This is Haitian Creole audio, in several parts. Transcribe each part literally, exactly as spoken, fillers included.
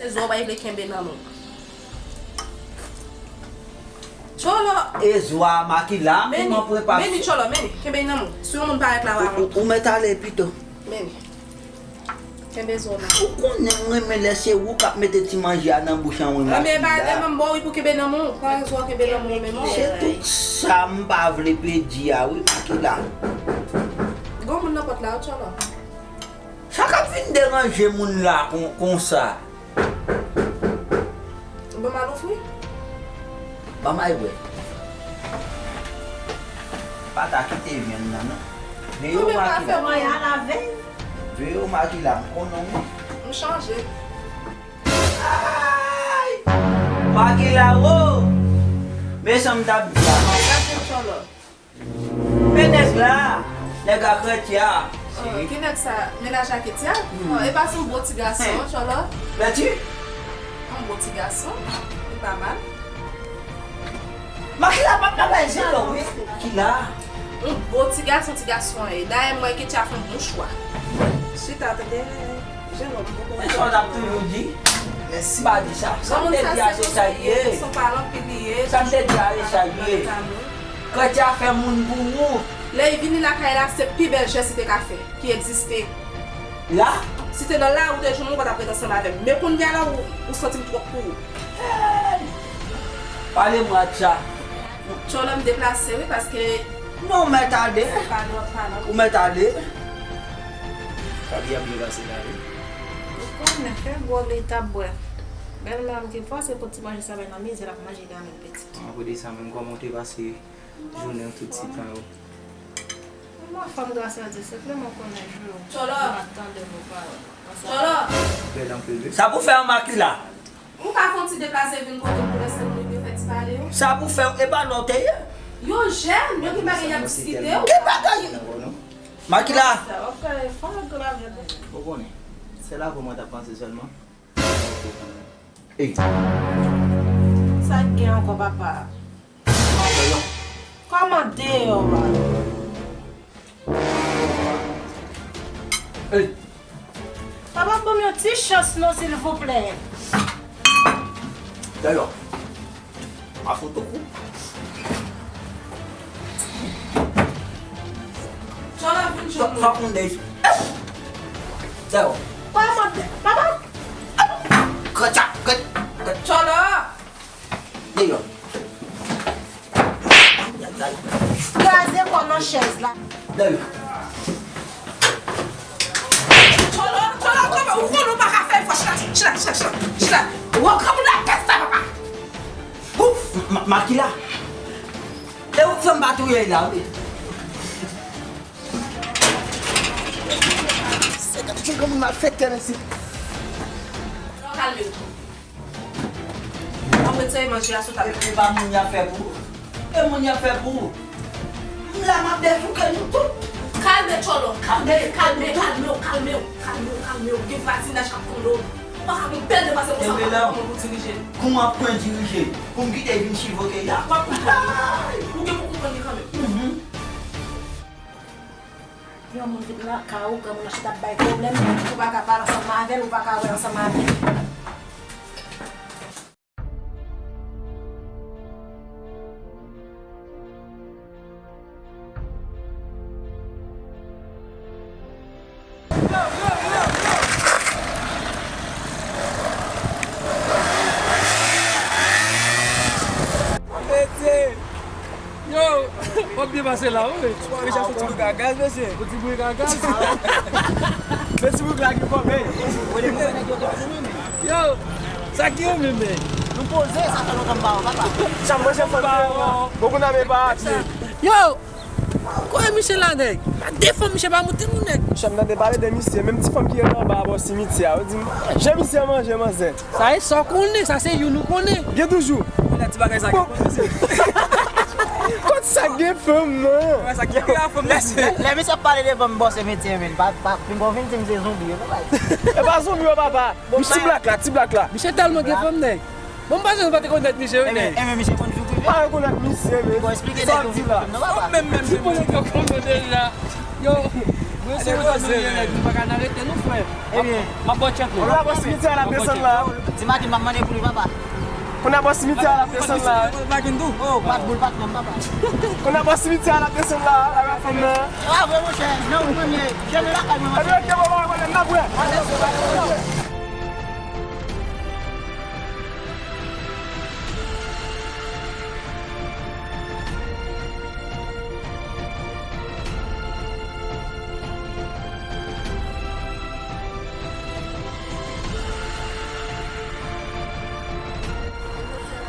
Ezwa, w pa vle kenbe nan men w. Tchòlò. Ezwa, Makila, kòman pou e pa. Meni, Tchòlò, meni, kenbe nan men w. Si yon moun parèt la, w a wont. Ou, ou mèt ale pito. Meni. Kenbe zo nan. Ou konnen m renmen lè se ou k ap mete ti manje a nan bouch an, wi, Makila. Ebyen, ba, e menm bò wi pou kenbe nan men w. Pran zo kenbe nan men w, men non. Se tout sa m pa vle pèdi a, wi, Makila. Gon moun nan pòt la, wi, Tchòlò. Sa k ap vin deranje moun la kon, konsa? Ou ban m al ouvri? Ban m al wè. Pa ta kite vyann nan, non. Veye w, Makila. Veye w, Makila, m konnen w. M chanje. Ay! Makila, wo! Men sa m t ap di a. Gade Tchòlò. Men nèg la, nèg a Kretya. Oh, ki nèg sa? Mennaj a Ketya? Hmm. Oh, e pa se yon bon ti gason, Tchòlò? Bèti? Yon bon ti gason, li pa mal. Makila pa ka bay zelo, wi. Makila. Yon bon ti gason, ti gason an ye. Dayè, m wè Ketya fè yon bon chwa. Chita, tande. Jenòm, ou konprann. Men sa w t ap toujou di. Mèsi. M pa di sa. Sa m te di a, se sa l ye. Sa m te di a, se sa l ye. Kretya fè moun pou ou. Lè li vini lakay la, se pi bèl jès li te ka fè, ki egziste. La? Si te nan lari ou te jwenn mwen, ou pa t ap ret ansanm avè m. Men kounye a la, ou, ou santi m twòp pou ou. Hey! Pale mwen de sa. Tchòlò, m deplase, wi, paske. Non, ou mèt ale. Se pa dwòt palan. Ou mèt ale. Fabie ap byen pase la, wi. Ou konnen, fè bwè li t ap bwè. Bèlmè m ki fòse pou ti manje sa bay nan mizè, l ap manje gamèt pitit. Anplis de sa, menm kòman w te pase jounen w tout ti tan yo? Mwen fanm gras a Dye, se vle mwen konnen jou yo. Tchòlò. M ap tande vou pawòl. Tchòlò. Bèl anpil, wi. Sa pou fè an Makila. Ou ka fè yon ti deplase vin kote m pou lèse moun yo fè ti pale yo? Sa pou fè, e pa non te ye? Yo jèn, yo gen bagay y ap diskite. Ki bagay? Makila. Ou konnen, se la pou mwen t ap panse sèlman. Ey. Sa k gen ankò, papa? Kòman deyò a? Ey! Papa, ban m yon ti chans non, silvouplè. Dayò, a foto kou. Tchòlò vin jwenn nou. Sa konn de. Dayò. Kòman de, papa? Kretya, kret, kret. Tchòlò. Deyò. Kraze kò nan chèz la. Deyò. Tchòlò, tchòlò, tchòlò, ou konnen ou pa ka fè fò, chita, chita, chita, chita, chita. Ou an granmoun la fè sa, papa. Ouf. Ma-, Makila. E ou fè m pa touye la, wi. Se gade ki granmoun malfektè, mesye. Kalme w. W ap retire manje a sou tab la. E pa moun y ap fè pou ou. E moun y ap fè pou ou. M la m ap dechouke nou tout. Kalme, Tchòlò. Kalme, kalme, kalme w, kalme w, kalme w, kalme w. Gen vwazinaj k ap tande w. Ou pa ka gon bèl deplase konsa pou dirije. Kouman pou mwen dirije? Pou m kite vin chivoke y ap. W ap konprann. Ou gen pou konprann li kanmenm. Mhm. Yon moun vin nan kay ou, granmoun nan chita ap bay pwoblèm, ou pa ka pale ansanm avè l, ou pa ka wè ansanm avè l. Yo, w ap byen pase la, wi. Ou pa deja fè ti boug a gaz, mesye? Fè ti boug a gaz? Fè ti boug la ki kòbe. Yo, sa ki yo menm, men? Nou poze, sa fè lontan m pa wè w, papa. Sa manje fanm yo, bon, pou n ame pa apye. Yo! Kote misye la, nèg? Pa defann misye, pa moute nou, nèg. Chè, m tande pale de misye, menm ti fanm ki rete anba bò simityè a, yo di m, jan misye manje manzè. Sa e sa w konnen, sa se youn ou konnen. Gen toujou. Konnen ti bagay sa gen fanm, mesye. Kot sa gen fanm, non? Wè, sa gen fanm, mesye. Lè, lè misye ap pale devan m, bò simityè, men, pa, pa, pinga w vin di m se zonbi yo, non, bay. E pa zonbi yo, papa. M ti blak la, ti blak la. Misye tèlman gen fanm, nèg. Bon, m panse nou pa te konn tèt misye, wi, nèg. Enben, misye konn figi. Pa rekonèt misye, men. Bon, eksplike nèg yo. Sa w di la? Non, papa. Menm, menm, menm. Ti pwodikte yo konn yo deja. Yo. Mwen se yon zanmi nou ye nèg, nou pa ka nan rete nou, frè. Ebyen, m ap bò tchèt nou. Kounye a bò simityè a n ap desann la. Ti Matin, m ap mande pou li, papa. Kounye a bò simityè a n ap desann la. Matin tou. Oh, pat boul, pat nonm, papa. Kounye a bò simityè a n ap desann la, avèk fanm nan. Ah, vre, monchè. Non, ou premye. Jèn lakay mwen, monchè. Ebyen, ok, bon, bon, bon, n ap wè.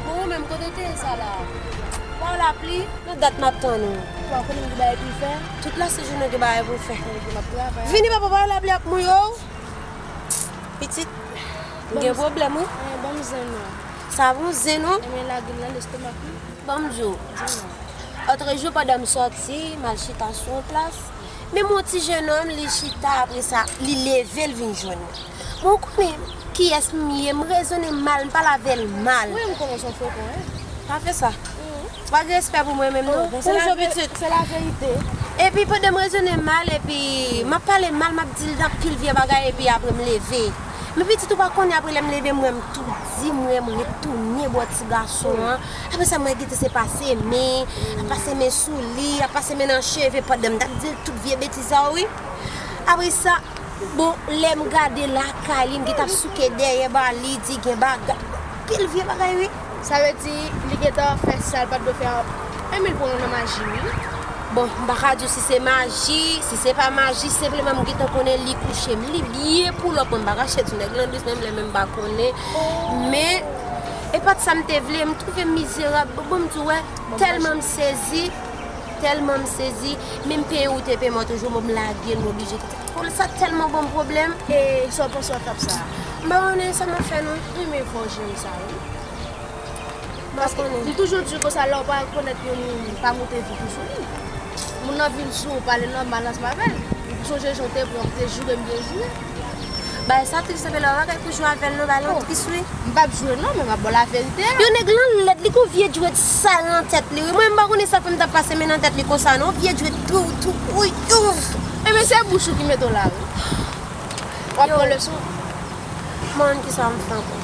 Bon, ou menm, kote w te ye sa la? Pa w lapli, nan dat m ap tann ou. Ou pa konnen m gen bagay pou m fè? Tout lasejounen gen bagay pou w fè. Vini, papa, pa w lapli ap mouye w. Pitit, m gen pwoblèm, wi. Ban m zen non. Sa bon zen non? Ebyen, lage l nan lestomak li. Ban m di w. Lòtrejou, pandan m sòti, m al chita sou yon plas, menm yon ti jenòm, li chita, apre sa, li leve, l vin jwenn mwen. Bon, ou konnen kiyès m ye, m rezone mal, m pale avè l mal. Wi, m konnen w se yon frekon, wi. Pa fè sa. Ou pa gen respè pou mwen menm, non. Bonjou, pitit. Se laverite. Epi, pandan m rezone mal, epi m ap pale mal, m ap di l anpil vye bagay, epi apre m leve. Men pitit, ou pa konnen, apre lè m leve, m wè m toudi, m wè m retounen bò ti gason an. Apre sa, m wè gentan se pase men, ap pase men sou li, ap pase men nan cheve, pandan m t ap di l tout vye betiz sa yo, wi. Apre sa, bon, lè m gade lakay li, m gentan ap souke dèyè ba li, di gen bagay, anpil vye bagay, wi. Sa vle di, li gentan fè sa l pa t dwe fè a. Enben, l pran nan maji, wi. Bon, m pa ka di w si se maji, si se pa maji, senpleman m gentan konnen li kouche m. Li byen pou lòt, mwen m pa ka chèt sou nèg lan dous, menm lè menm m pa konnen. Men, e pa t sa m te vle, m twouve m mizerab. Bon, m di w, wè, tèlman m sezi, tèlman m sezi, menm peye ou te peye mwen toujou, bon, m lage l, m oblije kite. Pou sa tèlman ban m pwoblèm. E sa w panse w ap sa? M pa konnen sa m ap fè non. Wi, men fò w jere sa, wi. Paske li toujou di konsa, lè w pa rekonèt yon moun, pa moute vi pou sou li. Moun nan vin sou ou, pale nòmal ansanm avè l. Ou sonje jan w te pran, ou te joure m byen joure. Bagay sa tris, se pa bagay pou jwe avè l non, bagay lan tris wi. M p ap joure non, men m ap ba w laverite a. Yon nèg lan lèd, li gon vye djwèt sal nan tèt li wi. Mwen, m pa konnen sa fè m t ap pase men nan tèt li konsa non, vye djwèt tou, tou, wi, ouf. Enben, se bouch ou ki mete w la wi. W ap pran leson. Mwen, kisa m fè ankò?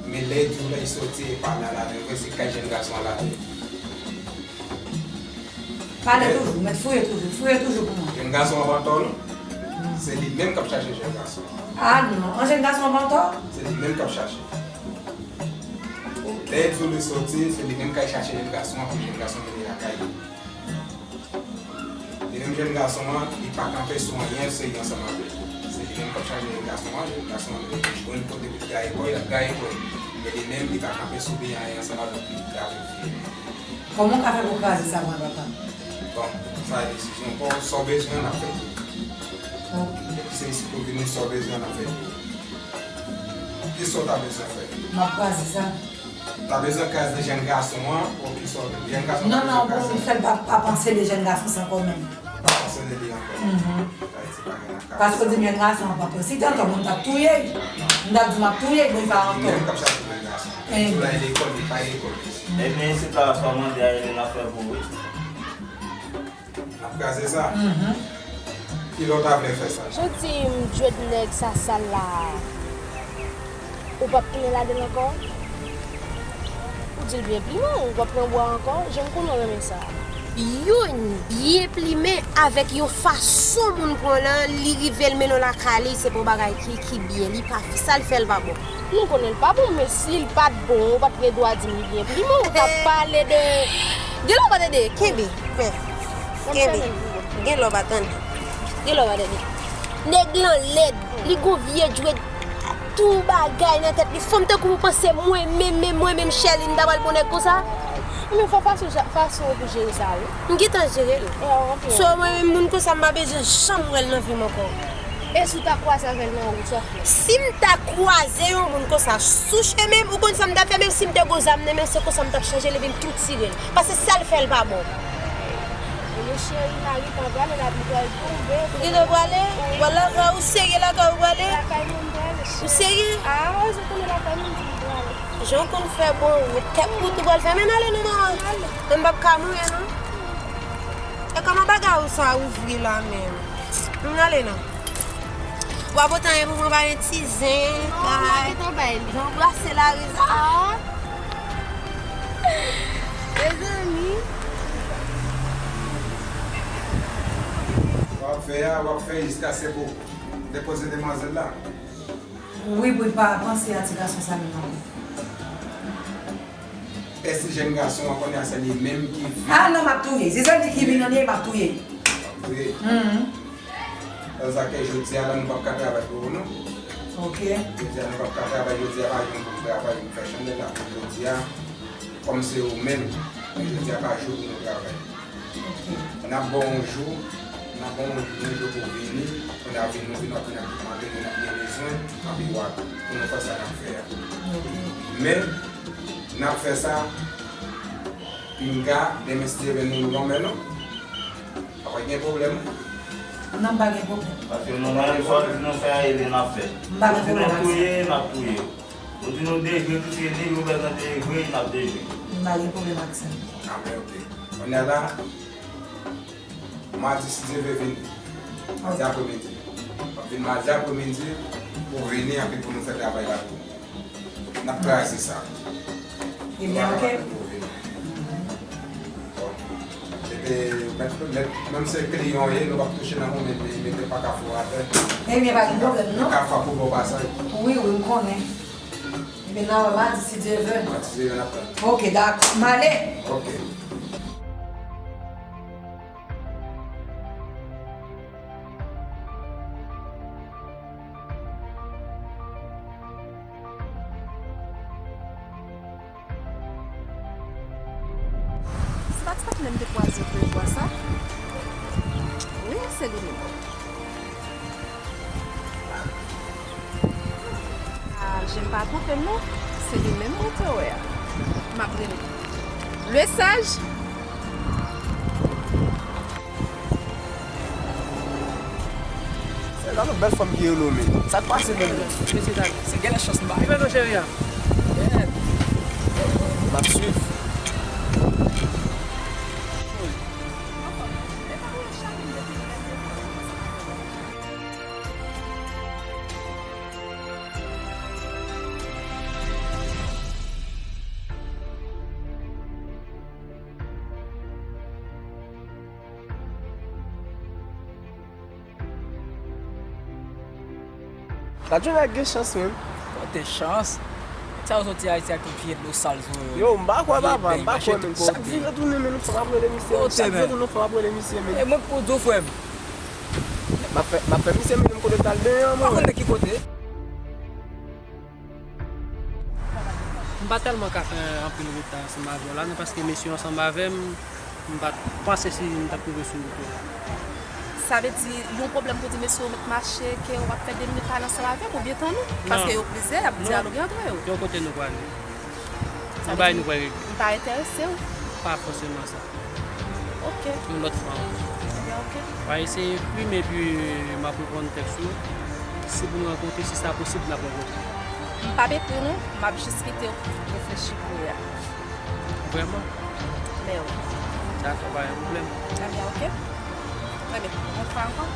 Men lè di w lè l soti, e pa la la vre vre, se kay jèn gason an l ale. Pale toujou, mèt fouye toujou, fouye toujou pou mwen. Jèn gason an pa tò non. Se li menm k ap chache jèn gason an. Ah non, an jèn gason an pa tò? Se li menm k ap chache. Lè di w li soti, se li menm k al chache jèn gason an pou jèn gason mennen lakay li. Li menm jèn gason an, li pa kanpe sou anyen serye ansanm avè l. Se li menm k ap chache jèn gason an, jèn gason an li jwenn kote pou l gaye kò l, l ap gaye kò l. Men li menm, li pa kanpe sou byen anyen ansanm avè l pou l gaye kò l. Kòman w ka fè pou kraze sa pou mwen, papa? Bon, sa e desizyon pa w, sa w bezwen, n ap fè pou ou. Ok. Depi se isit ou vini, sa w bezwen, n ap fè pou ou. Kisa w ta bezwen fè? M ap kraze sa. Ou ta bezwen kraze jèn gason an, ou kisa w, jèn gason an ta bezwen kraze? Non, non, bon, m fè l pa, pa panse de jèn gason sa ankò menm. Pa panse de li ankò. Mhm. Sa vle di pa gen nan ka. Paske w di m jèn gason an pa tò. Si te antò, bon, m t ap touye l. M t ap di m ap touye l, bon, li pa antò. Li menm k ap chache jèn gason. Eh. Sou la, e lekòl, li pa lekòl. Ebyen, se pa, pa mande a, e l ap fè pou ou, wi. N ap kraze sa? Mhm. Ki lè w ta vle fè sa? Jodi m jwenn nèg sa sal la. Ou p ap tounen ladan l ankò? Ou di l byen plimen, ou p ap pran bwa ankò? Jan m konnen w renmen sa. Youn byen plimen avèk yon fason moun pran lan, li rive l mennen w lakay li, se pa yon bagay ki, ki byen, li pa, sa l fè l pa bon. Nou konnen l pa bon, men si l pa t bon, ou pa t gen dwa di m li byen plimen, ou t ap pale de. Gen lè w pa tande, kenbe, men, kenbe. Gen lè w pa tande. Gen lè w pa tande. Nèg lan lèd, li gon vye djwèt, tou bagay nan tèt li. Fanm tankou m ou panse mwen menm, menm, mwen menm, Sherline, m ta pral bon nèg konsa? Ebyen, fò fason, fason ou pou jere sa, wi. M gentan jere l. So, mwen menm, moun konsa, m pa bezwen janm wè l nan vi m ankò. E si w ta kwaze avè l nan wout, sa w ap fè? Si m ta kwaze yon moun konsa sou chemen m, ou konn sa m t ap fè, menm si m te gon zam nan men, se konsa m t ap chanje l epi m tou tire l. Paske sa l fè l pa bon. Ebyen, cheri, Mari pa prale, lapli pral tonbe. Ou gentan prale? Ou pral lakay ou, serye lakay ou prale? Lakay mwen m prale. Ou serye? Ah, jan w konn fè bon, tèt kouti pral fè men ale non, manman. Mwen m p ap ka mouri non. E kòman bagay ou sa ouvri la menm? M ale non. W ap pote anyen pou mwen, bay ti zen, bay. Jan w brase lari sa. Mezanmi. W ap fè a, w ap fè jiskaske pou depoze demwazèl la. Wi, pou l pa panse a ti gason sa menm ankò. Èske jèn gason an konnen a se li menm ki vin? Ah non, m ap touye. Si se li ki vin an ye, m ap touye. M ap touye. Mhm. Sa ke jodi a la, nou p ap ka travay pou ou non. Ok. Jodi a, nou p ap ka travay. Jodi a pa jou pou travay, m fè chandèl la pou jodi a. Kòm se ou menm, men jodi a pa jou pou nou travay. Ok. N ap ba w yon jou, n ap ba w yon jou pou w vini, pou n ap vin, nou vin, w ap vin ak tout materyèl n ap gen bezwen, anpi w ap, pou nou fè sa n ap fè a. Ok. Men, n ap fè sa, pinga, demen si Dye vle nou, nou lanmè non. Pa gen pwoblèm. Non, m pa gen pwoblèm. Paske nou menm, sa w di nou fè a, e li n ap fè. M pa gen pwoblèm ak sa. Ou di nou touye, n ap touye. Ou di nou dejwe, touye, dejwe, ou bezwen dejwe, n ap dejwe. M pa gen pwoblèm ak sa. Ah, men ok. Kounye a la, madi, si Dye vle, vini. Madi apremidi. W ap vin madi apremidi pou w vini, anpi pou nou fè travay la pou ou. N ap kraze sa. Ebyen, ok. Bon. Epi, menm, menm, menm se kliyan w ye, nou p ap touche nan moman, men, men, men pa ka fè w atè. Ebyen, pa gen pwoblèm, non. Ka fè pou bon pasaj. Wi, wi, m konnen. Ebyen, n a wè madi, si Dye vle. Madi, si Dye vle, n ap tann. Ok, dakò. M ale. Ok. Se pa ti patnè m te kwaze premye fwa sa? Wi, se li menm. Ah, je m pa twonpe m non. Se li menm mwen te wè a. M ap rele. Le saj. Se la lòt bèl fanm ki renome. Sa k pase menm? Mesye dam. Se genlè chans m pa. Ki fè non cheri a? M ap swiv. Gad yon nèg gen chans menm. Kote chans? Sa yo soti Ayiti ak tout vye dlo sal sou yo. Yo, m pa kwè papa, m pa kwè menm. Chak jou yo tounen menm, fanm ap rele misye. Chak jou yo tounen fanm ap rele misye menm. E mwen pou di w frè m. M ap fè, m ap fè misye mennen m kote l pral benyen an mwen. Pa konn nan ki kote. M pa tèlman ka fè anpil reta ansanm avè w la non, paske mesye yo ansanm avè m, m pa t panse si m t ap rive sou wout ou la. Sa vle di, yon pwoblèm pou di mesye yo mèt mache, ke w ap fè de minit pale ansanm avè m oubyen tann ou? Paske yo plizyè, y ap dyaloge antre yo. Yon kote nou prale. Yon bagay nou pral regle. M pa enterese w? Pa fòseman sa. Ok. Yon lòt fwa ankò. Ebyen, ok. W a eseye ekri m epi m ap reponn tèks ou. Si pou nou rankontre, si sa posib, n ap rankontre. M p ap ekri w non, m ap jis kite w reflechi kounye a. Vrèman? Men wi. Dakò, pa gen pwoblèm. Ebyen, ok. Ebyen, yon fwa ankò.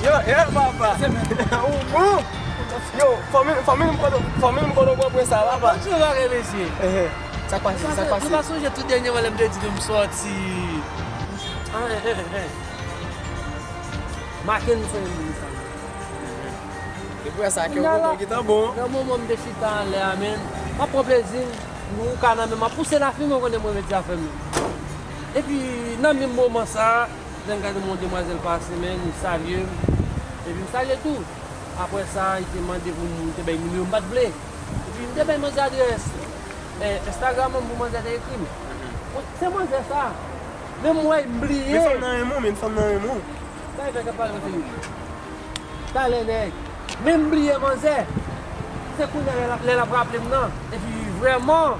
Yo, e papa. Ou bon? Yo, fanmi, fanmi m kote, fanmi m kote w pran pwen sa, papa. Bonjou, mare mesye. Ehe. Sa k pase, sa k pase? Nou pa sonje tout dènyèman lè m te di nou m sòti. Ah, eh, eh, eh. Maten nou sonje moun sa. Depi wè sa, kè w kontan, gentan bon. Nan moman m te chita anlè a, men, m ap pran plezi m, nou ka nan men m ap pouse lafimen, ou konnen mwen renmen ti afè m yo. Epi, nan menm moman sa, lè m gade yon demwazèl pase, men, li salye m. Epi m salye tou. Apre sa, li te mande pou m, li te bay nimewo m, m pa t vle. Epi m te bay manzè adrès, eh, Instagram an pou manzè te ekri m. Bon, se manzè sa. Men m wè m bliye. Men fanm nan renmen w, men fanm nan renmen w. Sa e fè k ap pale antre yo. Talè nèg. Men m bliye manzè. Se kounye a lè l ap, lè l ap raple m nan. Epi vrèman,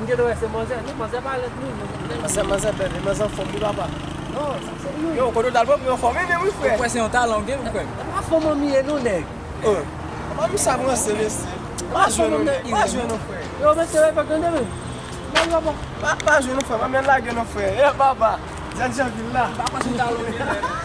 m gen dwa wè se manzè. Non, manzè pa lèd, non. Manzè, manzè bèl, manzè anfòm, wi, papa. Non, se, se, wi. Yo, kote w t al pran m anfòm, wi, men wi, frè. Ou kwè se yon talan w gen, ou kwè? E pa fò manmi ye, non, nèg. Oh, manmi sa ap ranse, mesye. Pa jwenn nou, nèg. Pa jwenn nou, frè. Yo, mesye, yo, pa tande, men. Nèg yo bon. Pa, pa jwenn nou, frè. Manmi an lage nou, frè. E, papa. Jan, jan vin la. Pa panse w ta lòt, nèg.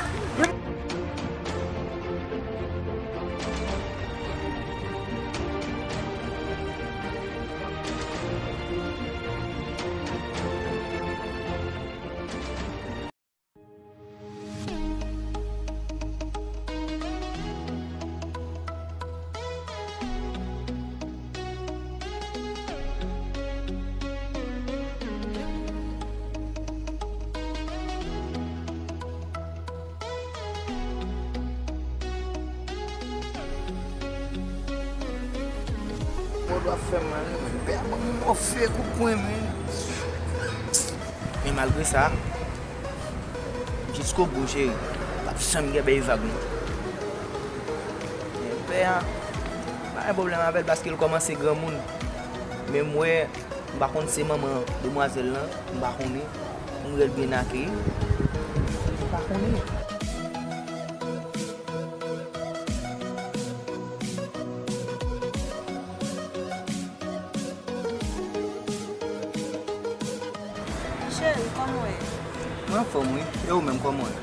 Mòd w ap fè m mal, men pè a ban m mòfe kou kwen, men. Men malgre sa, jiskobou, cheri, m p ap janm gen bèy vag, non. Men pè a, m pa gen pwoblèm avè l paske l kòmanse granmoun. Men m wè, m pa konn se manman demwazèl lan, m pa konnen. M wè l byen akeyi. M pa konnen. Cheri, kòman w ye? Mwen anfòm, wi. E ou menm, kòman w ye?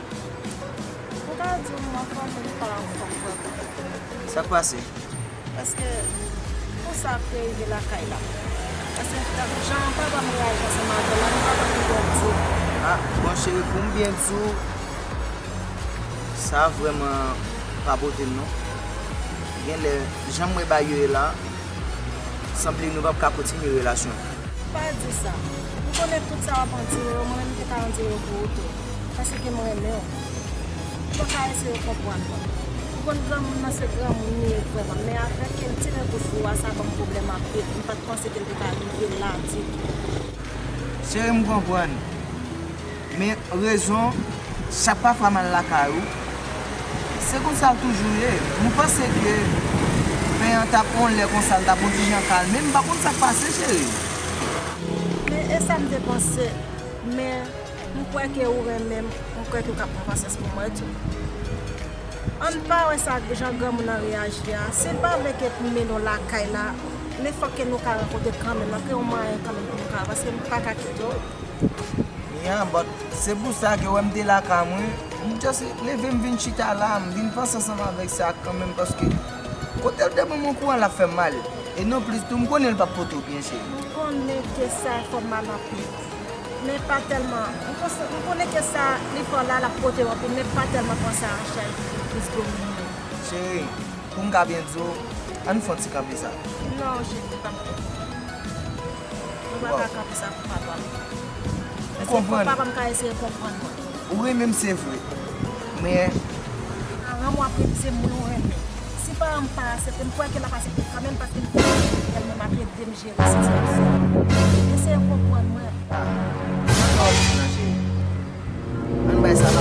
M ka di w m anfòm, men m pa anfòm vrèman. Sa k pase? Paske, konsa ap te rive lakay la. Paske, jan papa m reyaji ansanm avè l la, m pa konn kibò di. Ah, bon, cheri, pou m byen di w, sa vrèman pa pote m, non. Genlè, jan m wè bagay yo ye la, sanble nou p ap ka kontinye relasyon. Pa di sa. M konnen tout sa w ap andire yo, mwen menm m te ka andire yo pou ou tou. Paske m renmen w. Ou pa ka eseye konprann mwen. Ou konn granmoun nan se granmoun li ye vrèman, men avèk ti nèg ou sou a, sa ban m pwoblèm anpil. M pa t panse ke l te ka rive la ditou. Cheri, m konprann. Men rezon, chak pa fwa m al lakay ou, se konsa l toujou ye. M panse ke pè an t ap yon lè konsa, l t ap yon ti jan kalme, m pa konn sa k pase, cheri. Men e sa m te panse, men m kwè ke ou renmen m, m kwè ke w ka pran pasyans pou mwen tou. Ann pa wè sa jan granmoun nan reyaji a. Si l pa vle ke m mennen w lakay la, men fòk ke nou ka rankontre kanmenm, nan kreye yon mwayen kanmenm pou nou ka, paske m pa ka kite w. Mia, but se pou sa ke w wè m te lakay mwen, m just leve m vin chita la, m vin panse ansanm avèk sa kanmenm, paske kote l te ban mwen kouran l ap fè m mal. E non plis tou, m konnen l p ap pote w byen, cheri. M konnen ke sa fè m mal anpil. Men pa tèlman. M konse-, m konnen ke sa li fè w la, l ap pote w anpil, men pa tèlman pran sa an chèl pou plis domine w. Cheri, pou m ka byen di w, ann fè yon ti kanpe sa. Non, cheri, m p ap fè. Ou pa ka kanpe sa pou papa m. Èske fòk papa m ka eseye konprann mwen? Ou renmen m, se vre. Men. Paran m w ap renmen, se moun ou renmen. Si paran m pa aksepte, m kwè ke l ap aksepte kanmenm paske m konnen l menm ap ede m jere sitiyasyon an. Eseye konprann mwen. Ah, ann pa nan cheri. Ann bay sa